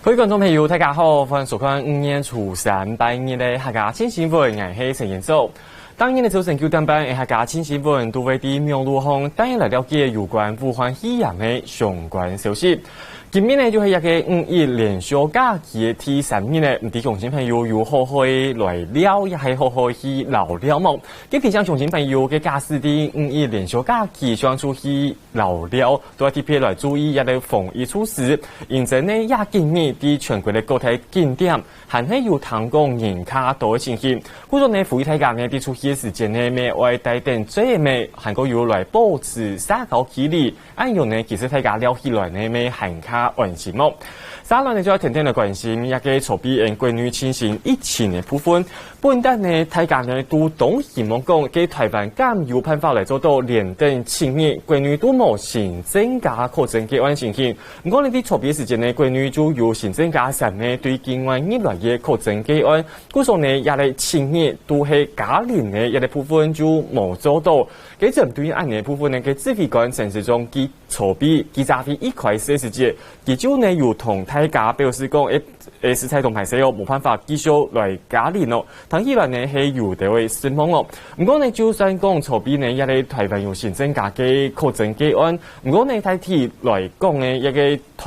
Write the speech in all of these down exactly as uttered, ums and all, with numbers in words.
各位觀眾朋友，大家好，歡迎收看五月初三拜日个客家新新聞，𠊎係陳彥祖。當日个朝晨九點半，客家新新聞都會在網路項帶你來了解有關武漢肺炎个相關消息。今日呢，就係這個五一連續假期个第三日呢，毋知鄉親朋友有好好來尞，也係好好去遶尞無？該提醒鄉親朋友，該假使在五一連續假期想出去 遶尞，都愛特別來注意這個防疫措施。因為呢，這幾日在全國个各大景點，還係有聽講人較多个情形。故所呢，呼籲大家呢，在出去个時節呢，乜愛帶等遮个物，還過有來保持社交距離，恁樣呢，其實大家尞起來呢，乜還較安心哦。接下來呢，就愛天天來關心這個籌備恩國內進行疫情个部分。 本旦呢，大家呢都當希望講，該臺灣敢有辦法來做到連等七日，國內都無新增加確診个案情形。毋過呢，在籌備時節呢，國內就有新增加三個對境外入來个確診个案，故所呢，這個七日都係加零个這個部分就無做到。該針對恁呢部分呢，該指揮官陳時中佢籌備記者會一開始个時節，佢就呢有同大家表示講，誒， 誒，實在當歹勢哦，無辦法繼續來加零哦。聽起來呢係有兜仔失望哦。毋過呢，就算講籌備呢，這個臺灣有新增加个確診个案，毋過呢，大體來講呢，這個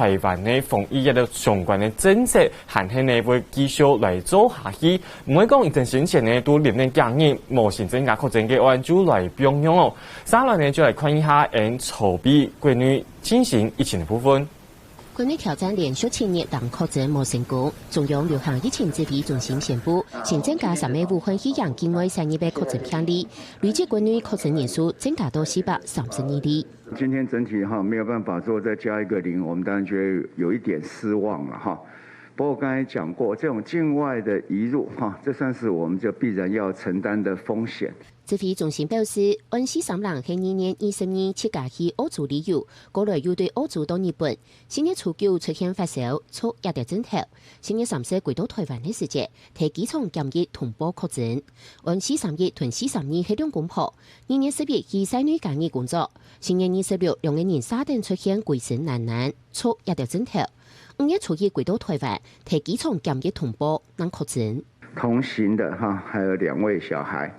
臺灣呢防疫這個相關个政策，還係呢會繼續來做下去。毋會講一陣先前呢，都連等幾日無新增加確診个案就來放鬆哦。接下來呢，就來看一下恩籌備國內進行疫情个部分。 國內挑戰連續七日零確診無成功，中央流行疫情指揮中心宣布，新增加三個武漢肺炎境外散入个確診病例，累計國內確診人數增加到四百三十二例。今天整體哈，沒有辦法說再加一個零，我們當然覺得有一點失望了哈。不過我剛才講過，這種境外的移入哈，這算是我們就必然要承擔的風險。 指揮中心表示，案四三零係二月二十二自家去澳洲旅遊，過來又對澳洲到日本。四月初九出現發燒，著熱个症頭。四月三十歸到臺灣个時節，在機場檢疫通報確診。案四三一同四三二係兩公婆，二月十一去曬內監獄工作。四月二十六兩個人續等出現歸身痌痌，著熱个症頭。五月初一歸到臺灣，在機場檢疫通報，正確診。 同行的哈，還有兩位小孩。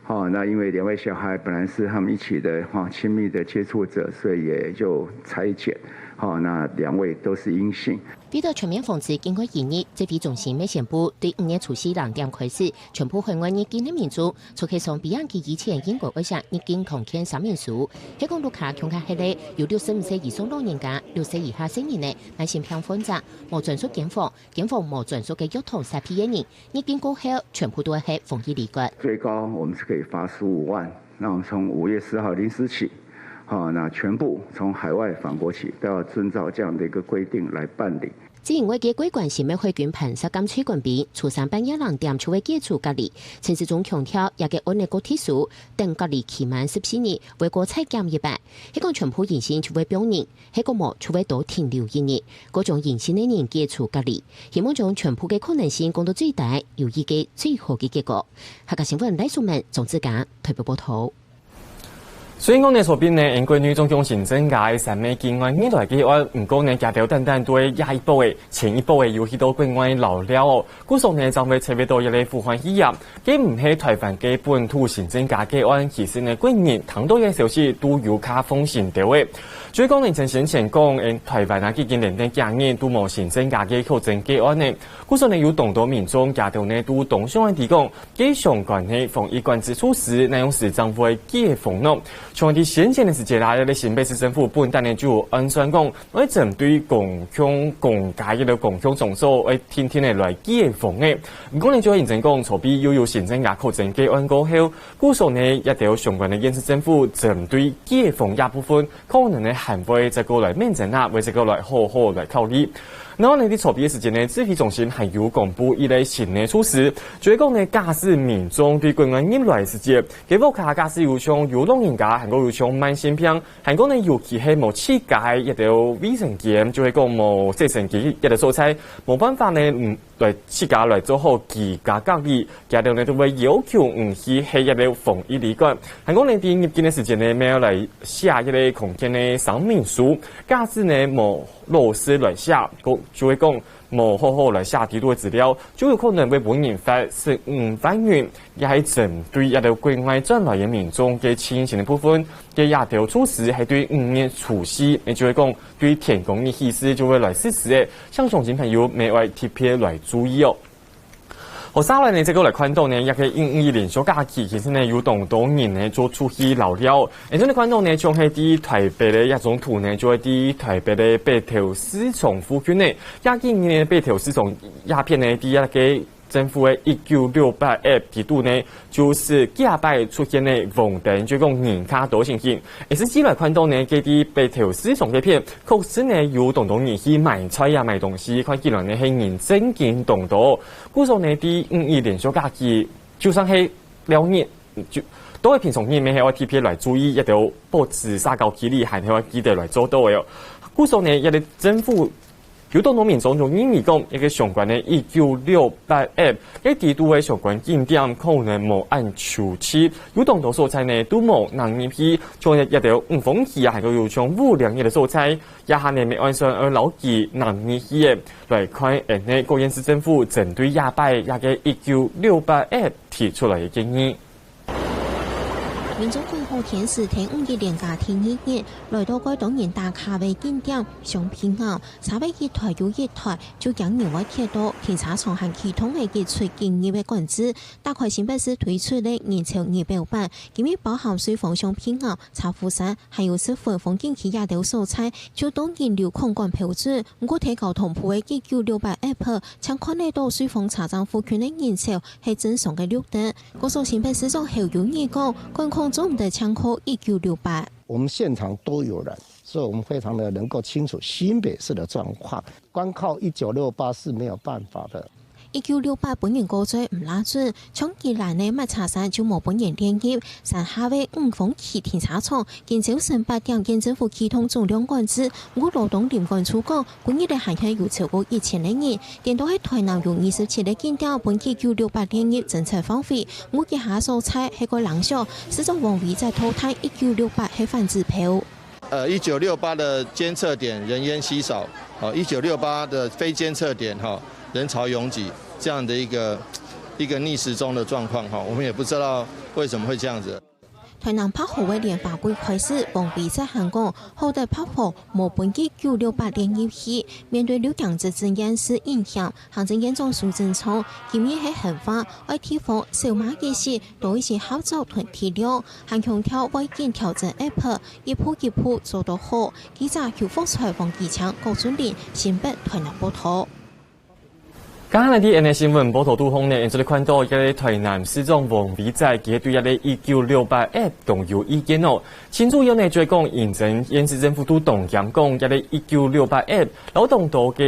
好，那因為兩位小孩本來是他們一起的哈，親密的接觸者，所以也就採檢。好，那兩位都是陰性。為著全面防止境外移入，指揮中心乜宣布，對五月初四零點開始，全部海外入境个民眾，出去上飛行機以前應該愛寫入境康健說明書。係講屋下共下歇个有六十五歲以上老人家、六歲以下細人仔、慢性病患者、無專屬間房、間房無專屬个藥堂設備个人， 入境過後，全部都係防疫旅館。最高我們是可以罰十五萬，那我們從五月十號零時起，好，那全部從海外返國起都要遵照這樣的一個規定來辦理。自因為該過關新个海軍盤查監隊官兵，初三半夜零點就會解除隔離。陳時中強調，這個案个各特殊，等隔離期滿十四日，會過採檢一擺。係講全部陰性就會放人，係講無就會多停留一日，過將陰性个人解除隔離。 希望將全部个可能性降到最低，有一個最好个結果。客家新聞賴淑文、鍾志剛台北報導。雖然講呢，昨晡呢，恩國內總共新增加个三個境外入來个案，毋過呢，佢兜單單對這一波个、前一波个有去到國外遶尞哦。故所呢，正會切入到這個武漢肺炎， 該毋係臺灣个本土新增加个案，其實呢，國人聽到个消息都有較放心兜仔。所以講呢，像先前講，誒，臺灣啊，已經連等幾日都無新增加个確診个案呢。故所呢，有當多民眾佢兜呢，都當想愛知講，該相關个防疫管制措施，哪央時正會解封呢？像在先前个時節啦，這個新北市政府本旦呢，就有按算講， 愛針對公共、公家一個公共場所，愛定定个來解封个。毋過呢，就係因為講，昨晡又有新增加確診个案過後，故所呢，這兜相關个縣市政府針對解封這部分，可能呢還會再過來面診啊，會再過來好好來考慮。然後呢，在昨晡个時間呢，指揮中心還有公布一個新个措施，就係講呢，假使民眾對國外入來个時節，該屋下假使有像有老人家，還過有像慢性病， 還過呢，尤其係無自家个一兜衛生間，就係講無洗身機一兜所在，無辦法呢，嗯，來自家來做好居家隔離，佢兜呢都會要求你去歇一兜防疫旅館。還過呢，在入境个時間呢，乜愛來寫一個康健个聲明書，假使呢無老實來寫，就係講無好好來寫底肚个資料，就有可能會分人罰十五萬銀。也係針對這兜國外轉來个民眾个情形个部分，个這兜措施係對五月初四，也就係講對天光日起勢就會來實施个，請鄉親朋友乜愛特別來注意哦。好，續下來呢，再過來看到呢，這個五一連續假期，其實呢，有當多人呢，就出去遶尞。 𠊎等看到呢，像係在臺北个這張圖呢，就係在臺北个北投市場附近呢，這幾年呢，北投市場這片呢，在這個政府个一九六八app底肚呢，就係幾下擺出現呢黃燈，就講人較多情形。也係起來看到呢，該在北投市場該片，確實呢有當多人去買菜啊、買東西，看起來呢係人真經當多。故所呢，在五一連續假期，就算係尞日， 就都係平常日乜係愛特別來注意這兜保持社交距離，還係愛記得來做到个哦。故所呢，這個政府有當多民眾就認為講，這個相關个一九六八app，該底肚个相關景點可能無恁舒適，有當多所在呢都無人入去，像這兜五峰溪啊，還有像武陵這個所在，這下呢乜按算愛摎佢人入去个。來看，誒，呢各縣市政府針對這擺這個一九六八app提出來个建議。 民眾趕好天時，在五一連假第二日，來到該當多人打卡个景點，像平坳，車位一台又一台，就驚人會跌倒，停車場還啟動个一出緊急个管制，打開新北市推出个人潮儀表板，今日包含瑞芳、像平坳、茶壺山，還有十分風景區這兜所在，就當人流控管標準。毋過，提交通部个一九六八app，正看得到瑞芳車站附近个人潮 係正常个綠燈。故所新北市長侯友宜講，管控做毋得淨靠一九六八。我們現場都有人，所以我們非常的能夠清楚新北市的狀況。光靠一九六八是沒有辦法的。一九六八分人過載毋罅準，像宜蘭个麥茶山就無分人列入，山下个五峰溪停車場，今朝晨八點縣政府啟動總量管制，毋過羅東林管處講， 今日个還係有超過一千个人，顛倒係臺南有二十七个景點分一九六八列入偵測範圍，有幾下所在係較零星，市長王偉哲吐彈一九六八係反指標。呃，一九六八的監測點人煙稀少，哦，一九六八的非監測點，哈，人潮擁擠，這樣的一個，一個逆時鐘的狀況，哈，我們也不知道為什麼會這樣子。 臺南白河个蓮花季開始，王偉哲還講，好得白河無分一九六八列入去。面對旅行執政院士影響，行政院長蘇貞昌今日係喊話，愛提防小馬个時多一些合作同體諒，還強調會緊調整app，一步一步做到好。記者邱福才、黃吉強、郭俊麟，新北臺南報導。 剛剛來在𠊎等新聞報導肚項呢，𠊎等看到這個臺南市長王偉哲佢對這個一九六八app當有意見哦。盡主要呢就係講，因為縣市政府都當驚講這個一九六八app，摎當多个，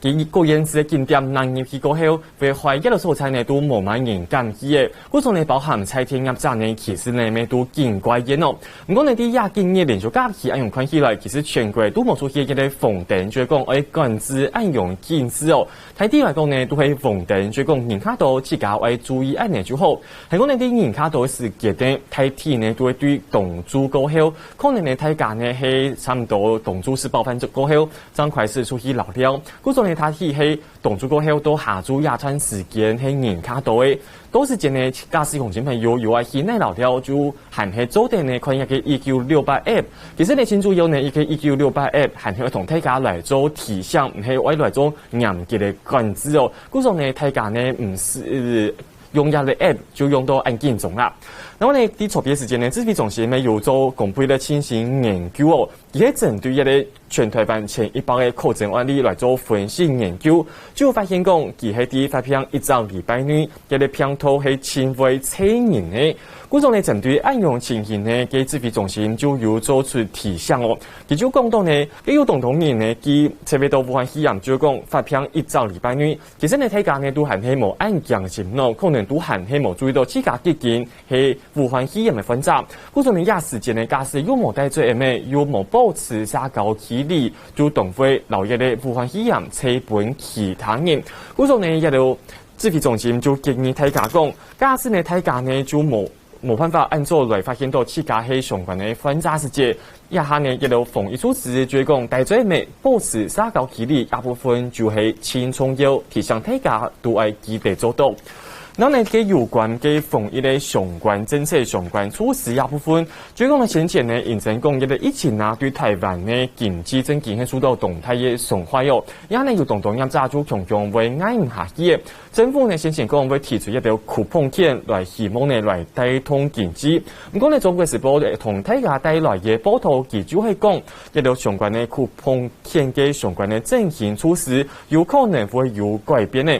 个各縣市个景點納入去過後，會害這個所在呢都無麼人敢去个。 故所呢，包含在地業者呢，其實呢，乜都緊怪怨哦。毋過呢，在這幾日連續假期恁樣看起來，其實全國都無出現一個紅燈，就係講愛管制恁樣緊致哦。大體來講呢，都係紅燈，就係講人較多，自家愛注意恁樣就好。還講呢，在人較多个時節呢，大體呢都會對冬至過後，可能呢大家呢係差毋多冬至食飽飯過後，正開始出去遶尞。故所呢，大體係 冬至過後到下晝這段時間係人較多个。到時節呢，假使鄉親朋友有愛去哪遶尞，就還係做得呢看這個一九六八app。其實呢，盡主要呢，這個一九六八app還係愛同大家來做提醒，毋係愛來做嚴格个管制哦。故所呢，大家呢毋使用這個app就用到恁緊張啦。然後呢，在昨晡時間呢，指揮中心呢有做公布个情形研究哦。 佢係針對這個全臺灣千一百個確診案例來做分析研究，就發現講，佢係在發病一隻禮拜內，這個病毒係盡會傳人个。故所呢，針對恁樣情形呢，該指揮中心就有做出提醒哦。佢就講到呢，該有當多人呢，佢特別到武漢肺炎，就講發病一隻禮拜內， 其實呢，大家呢都還係無恁驚心咯，可能都還係無注意到自家已經係武漢肺炎个患者。故所呢，這時節呢，假使又無戴嘴仔，又無保持社交距離，就當會摎這個武漢肺炎傳分其他人。故所呢，這個指揮中心就建議大家講，假使呢，大家呢就無無辦法恁早來發現到自家係相關个患者時節，這下呢，這兜防疫措施就係講戴嘴罩、保持社交距離，這部分就係盡重要，提醒大家都愛記得做到。然後呢，這有關个防疫个相關政策、相關措施這部分，就係講呢，先前呢，認真講，這个疫情啊，對台灣个經濟正經係受到當大个傷害哦。這下呢，有當多業者就強強會挨毋下去个。 政府呢，先前講會提出一兜coupon券來，希望呢來帶動經濟。毋過呢，中國時報呢同大家帶來个報導，佢就係講，一兜相關个coupon券个相關个振興措施，有可能會有改變呢。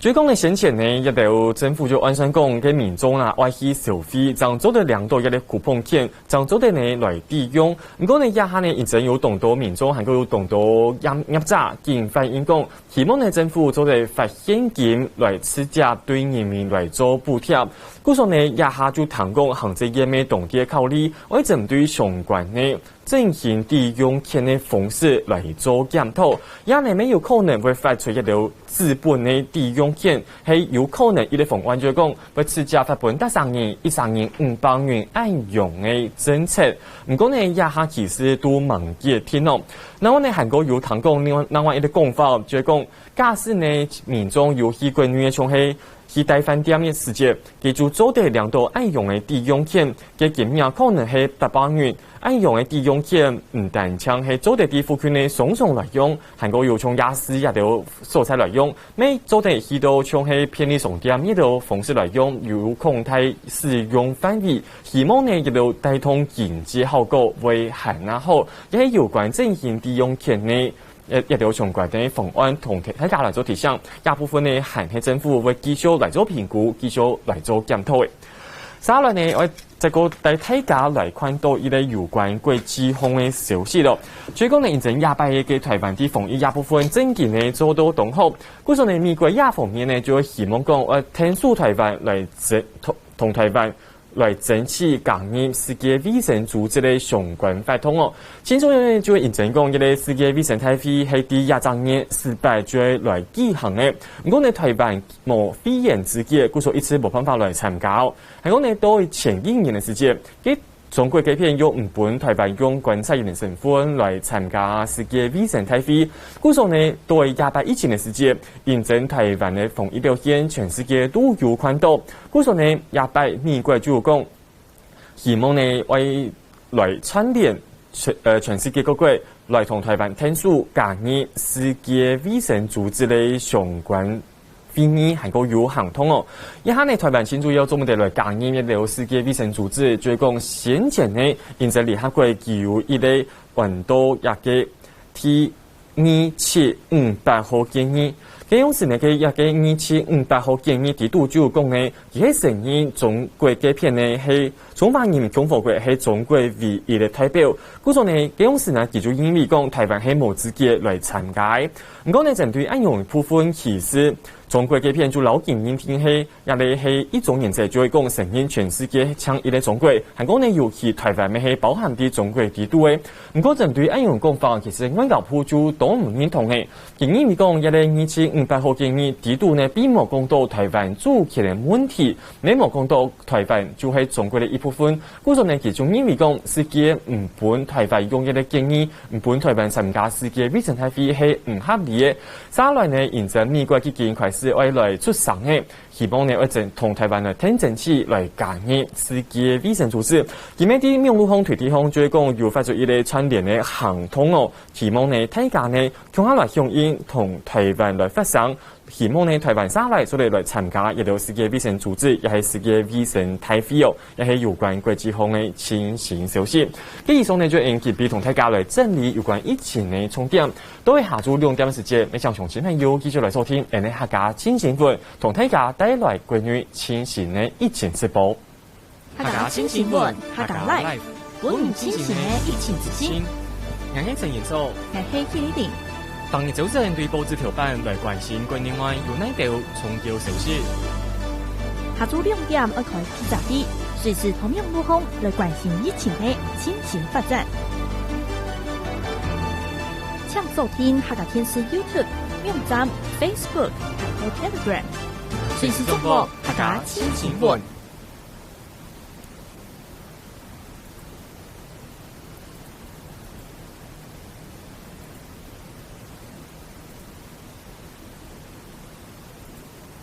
就係講呢，先前呢，一兜政府就按算講，个民眾啊，愛去消費，正做得領到一个coupon券，正做得呢來抵用。毋過呢，這下呢，已經有當多民眾，還過有當多業，業者，緊反映講， 希望呢，政府做得發現金來直接對人民來做補貼。故所呢，這下就聽講行政院个當地考慮，愛針對相關个振興抵用券个方式來做檢討，也呢，乜有可能會發出一兜紙本个抵用券，係有可能一个方案就係講， 會直接發分逐儕人，一儕人五百元恁樣个政策。毋過呢，這下其實都吂決定哦。然後呢，還過有聽講另外，另外一个講法，就係講，假使呢，民眾有去國內个，像係去戴飯店个時節，佢就做得領到恁樣个抵用券，个金額可能係八百元。 恁樣个抵用券毋單淨係做得在附近个商場來用，還過有像夜市這兜所在來用，乜做得去到像係便利商店這兜方式來用，有擴大使用範圍，希望呢，這兜帶動經濟效果會還較好。這係有關振興抵用券个，呃，這兜相關个方案同大家來做提醒，這部分呢，還係政府會繼續來做評估，繼續來做檢討个。接下來呢，𠊎 再過帶大家來看到一个有關國際上个消息咯。就係講呢，因為這擺个台灣在防疫這部分正經呢做到當好。故所呢，美國這方面呢就希望講，呃，𢯭手台灣來爭，同，同台灣來爭取加入世界衛生組織个相關活動哦。最重要呢，就係因為講，這个世界衛生大會係在這隻月十八就會來舉行个。毋過呢，台灣無會員資格，故所一直無辦法來參加哦。 還過呢，到前幾年个時節，該中國該片又毋分台灣用觀察員个身份來參加世界衛生大會。故所呢，到這擺疫情个時節，因為台灣个防疫表現，全世界都有看到。故所呢，這擺美國就有講，希望呢，愛來串聯全，呃，全世界各國，來同台灣𢯭手加入世界衛生組織个相關 會議還過有行動哦。這下呢，台灣盡主要做毋得來加入這兜世界衛生組織，就係講先前呢，因為聯合國佢有一个安到這个第二七五八號決議。該央時呢，該這个二七五八號決議裡肚就有講呢，佢係承認中國該片呢係中華人民共和國係中國唯一个代表。故所呢，該央時呢，佢就認為講台灣係無資格來參加个。毋過呢，針對恁樣个部分，其實 中國該片就摎佢認定係，也係一種原則，就係講承認全世界淨一个中國，還過呢，尤其台灣乜係包含在中國裡肚个。毋過針對恁樣講法，其實外交部就當毋認同个。佢認為講，這个二七五八號決議裡肚呢，並無講到台灣主權个問題，乜無講到台灣就係中國个一部分。故所呢，佢就認為講，世界毋分台灣用這个決議，毋分台灣參加世界衛生大會係毋合理个。 接下來呢，因為美國已經開始愛來出聲个，希望呢愛爭，同台灣來𢯭爭取來加入世界衛生組織。佢乜在網路項、推特項就係講有發出一个串聯个行動哦，希望呢大家呢共下來響應，同台灣來發聲，希望呢台灣接下來做得來參加這兜世界衛生組織，也係世界衛生大會哦。 也係有關國際上个最新消息。該以上呢，就已經同大家來整理有關疫情个重點。到下晝兩點个時節，乜請鄉親朋友繼續來收聽𠊎等个客家新新聞，同大家帶來國內最新个疫情直播。客家新新聞，客家Live，分你最新个疫情資訊。𠊎係陳彥祖，𠊎係K一零。 逐日朝晨對報紙頭版來關心國內外有哪兜重要消息。下晝兩點愛開記者會，隨時透明路項來關心疫情个最新發展。請鎖定客家電視YouTube、網站、Facebook，還有Telegram，隨時掌握客家新新聞。